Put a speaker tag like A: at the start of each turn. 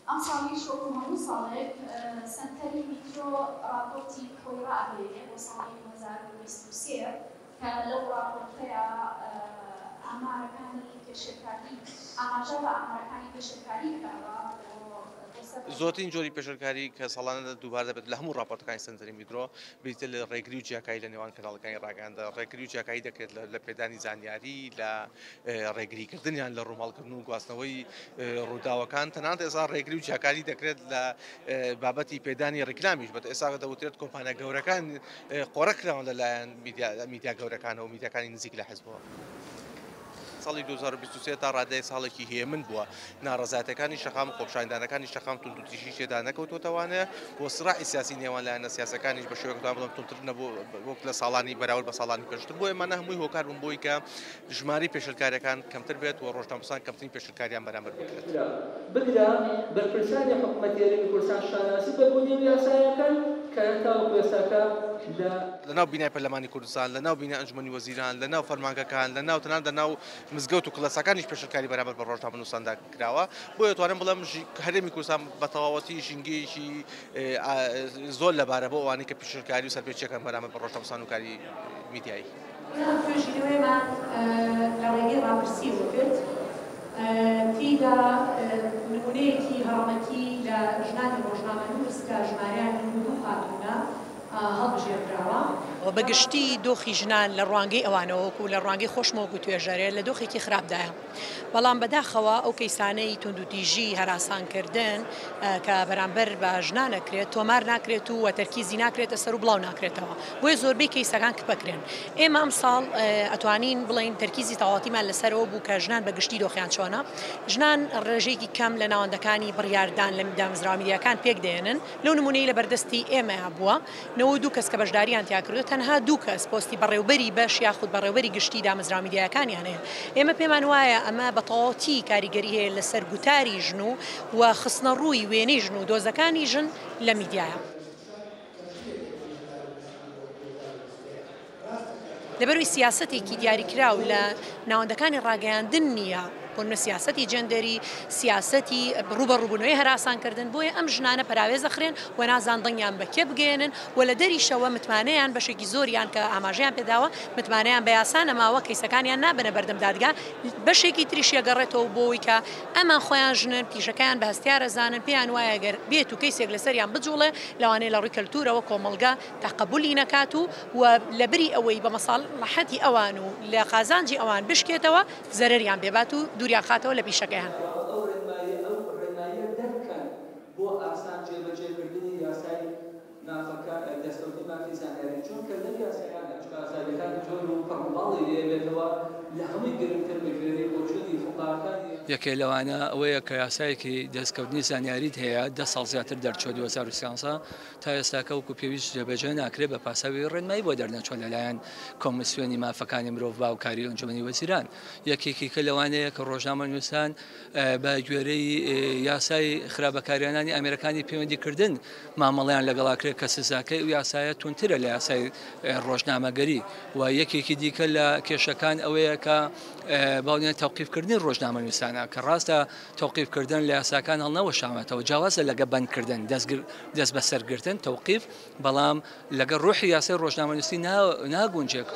A: ئەمساڵیش وەکو هەموو ساڵێک سەنتەری میترۆ ڕاپۆرتی خۆی ڕائەگەیەنێ بۆ ساڵی 2023 کە لەو ڕاپۆرتەیا ئامارەکانی پێشێلکاری ئاماژە بە ئامارەکانی پێشێلکاری کراوە بۆ سەر.
B: زۆرترین جۆری پێشێلکاری کە ساڵانە دووبارە دەبێت لە هەموو ڕاپۆرتەکانی سەنتەری میترۆ بریتیە لە ڕێگری و جیاکاری لە نێوان کەناڵەکانی ڕاگەیاندن، ڕێگری و جیاکاری دەکرێت لە پێدانی زانیاری، لە ڕێگریکردنیان لە ڕووماڵکردن و گواستنەوەی ڕووداوەکان، تەنانەت ئێستا ڕێگری و جیاکاری دەکرێت لە بابەتی پێدانی ڕیکلامیش، بەت ئێستا دەوترێت کۆمپانیا گەورەکان قۆرە کراون لەلایەن میدیا گەورەکانەوە و میدیاکانی نزیک لە حزبەوە. ساڵی 2023 تا ڕادەیەک ساڵێکی هێمن بووە، ناڕەزایەتیەکانی شەقام و خۆپیشاندانەکانی شەقام توندوتیژی تێدا نەکەوتووەتەوانێ و سراعی سیاسی نێوان لایەنە سیاسەکانیش بە شێوەیەک دەتوانم بڵێم توندتر نەبوو وەک لە ساڵانی بەراورد بە ساڵانی پێشتر، بۆیە ئەمانە هەمووی هۆکار بوون بۆی کە ژمارەی پێشێلکاریەکان کەمتر بێت و ڕۆژنامەنووسان کەمترین پێشێلکاریان بەرامبەر بکرێت.
C: بگرە بەرپرسانی حکومەتی هەرێمی کوردستان شانازی بە بوونی ئەو یاسایە ئەکەن کە تاوەکو ئێستاکە لە.
B: لە ناو بینای پەرلەمانی کوردستان، لە ناو بینای ئەنجومەنی وەزیران، لە ناو فەرمانگەکان، لە ناو تەنانەت لە ناو مزگەوت و کڵێساکانیش پێشێلکاری بەرامبەر بە ڕۆژنامەنووساندا کراوە. بۆیە توانم بڵێم هەرێمی کوردستان بە تەواوەتی ژینگەیەکی زۆر لەبارە بۆ ئەوانەی کە پێشێلکاری و سەرپێچیەکەن بەرامبەر بە ڕۆژنامەنووسان و کاری میدیایی.
D: ئەم توێژینەوەیەمان لە ڕێگەی ڕاپرسییەوە کرد، تێیدا نموونەیەکی هەڕەمەکی لە ژنانی ڕۆژنامەنووس کە ژمارەیان 92 خاتوونە هەڵبژێردراوە.
E: بە گشتی دۆخی ژنان لە ڕوانگەی ئەوانەوە وەکو لە ڕوانگەی خۆشمەوە وەکو توێژەرێ لە دۆخێکی خراپدایە. بەڵام بەداخەوە ئەو کەیسانەی توندوتیژی، هەراسانکردن کە بەرامبەر بە ژنان ئەکرێت تۆمار ناکرێت و وە تەرکیزی ناکرێتە سەر و بڵاو ناکرێتەوە بۆیە زۆربەی کەیسەکان کپەکرێن. ئێمە ئەمساڵ ئەتوانین بڵێین تەرکیزی تەواوەتیمان لەسەرەوە بوو کە ژنان بە گشتی دۆخیان چۆنە. ژنان ڕێژەیەکی کەم لە ناوەندەکانی بڕیاردان لە دامەزراوە میدیاکان پێکدەهێنن. لەو نموونەی لە بەردەستی ئێمەیا بووە 92 کەس کە بەشداریان تیا کردووە تەنها دوو کەس پۆستی بەڕێوبەری بەش یاخود بەڕێوبەری گشتی دامەزراوە میدیایەکانیان هەیە. ئێمە پێمان وایە ئەمە بە تەواوەتی کاریگەری هەیە لەسەر گوتاری ژن و و خستنەڕووی وێنەی ژن و دۆزەکانی ژن لە میدیایا. لەبەروی سیاسەتێکی دیاریکراو لە ناوەندەکانی ڕاگەیاندن نییە، بۆ نمونە سیاسەتی جێندەری، سیاسەتی ڕووبەڕووبوونەوەی هەراسانکردن، بۆیە ئەم ژنانە پەراوێز دەخرێن و نازان دەنگیان بە کێ بگەیەنن و لە دەریشەوە متمانەیان بەشێکی زۆریان کە ئاماژەیان پێداوە متمانەیان بە یاسا نەماوە، کەیسەکانیان نابەنە بەردەم دادگا، بەشێکی تریش ئەگەڕێتەوە بۆ ئەوەی کە ئەمان خۆیان ژنن، پیشەکەیان بە هەستیار ئەزانن، پێیان وایە گەر بێت و کەیسێک لەسەریان بجوڵێ لەوانەیە لە ڕووی کەلتورەوە کۆمەڵگە تەقەبولی نەکات و و لەبری ئەوەی بە مەساڵحەتی ئەوان و لە قازانجی ئەوان بشکێتەوە زەرەریان پێ بات و دووریان خاتەوە لە پیشەکەیان.
C: ئەو ڕێنماییە ئەو ڕێنماییە دەربکەن بۆ ئاسان جێبەجێکردنی یاسای مافەکە دەستکەوتنی مافی زانیاری چونکە لەم یاسایانە چونکە ئازادیەکانی زۆر و پڕ و باڵی لێ بێتەوە لە هەمووی گرنگتر بە گوێرەی بۆچوونی فوقەهاکانی.
F: یەکێ لەوانە ئەوەیە کە یاسایەکی دەستکەوتنی زانیاریت هەیە دە ساڵ زیاتر دەرچووە 2013 تا ئێستاکە وەکو پێویست جێبەجێ ناکرێت بە پاساوی ڕێنمایی بۆ دەرنەچووە لەلایەن کۆمیسیۆنی مافەکانی مرۆڤ بە هاوکاری ئەنجومەنی وەزیران. یەکێکی کە لەوانەیە کە ڕۆژنامەنووسان بە گوێرەی یاسای خراپ بەکارهێنانی ئامێرەکانی پەیوەندیکردن مامەڵەیان لەگەڵا کرێت کە سزاکەی ئەو یاسایە توندترە لە یاسای ڕۆژنامەگەری و یەکێکی دیکە لە کێشەکان ئەوەیە کە باونیان تەوقیفکردنی ڕۆژنامەنووسانە کە ڕاستە تەوقیفکردن لە یاساکان هەڵنەوەشاوەتەوە جیاوازە لەگە بەندکردن دەستبەسەرگرتن تەوقیف بەڵام لەگەڵ ڕۆحی یاسای ڕۆژنامەنووسی ناگونجێت.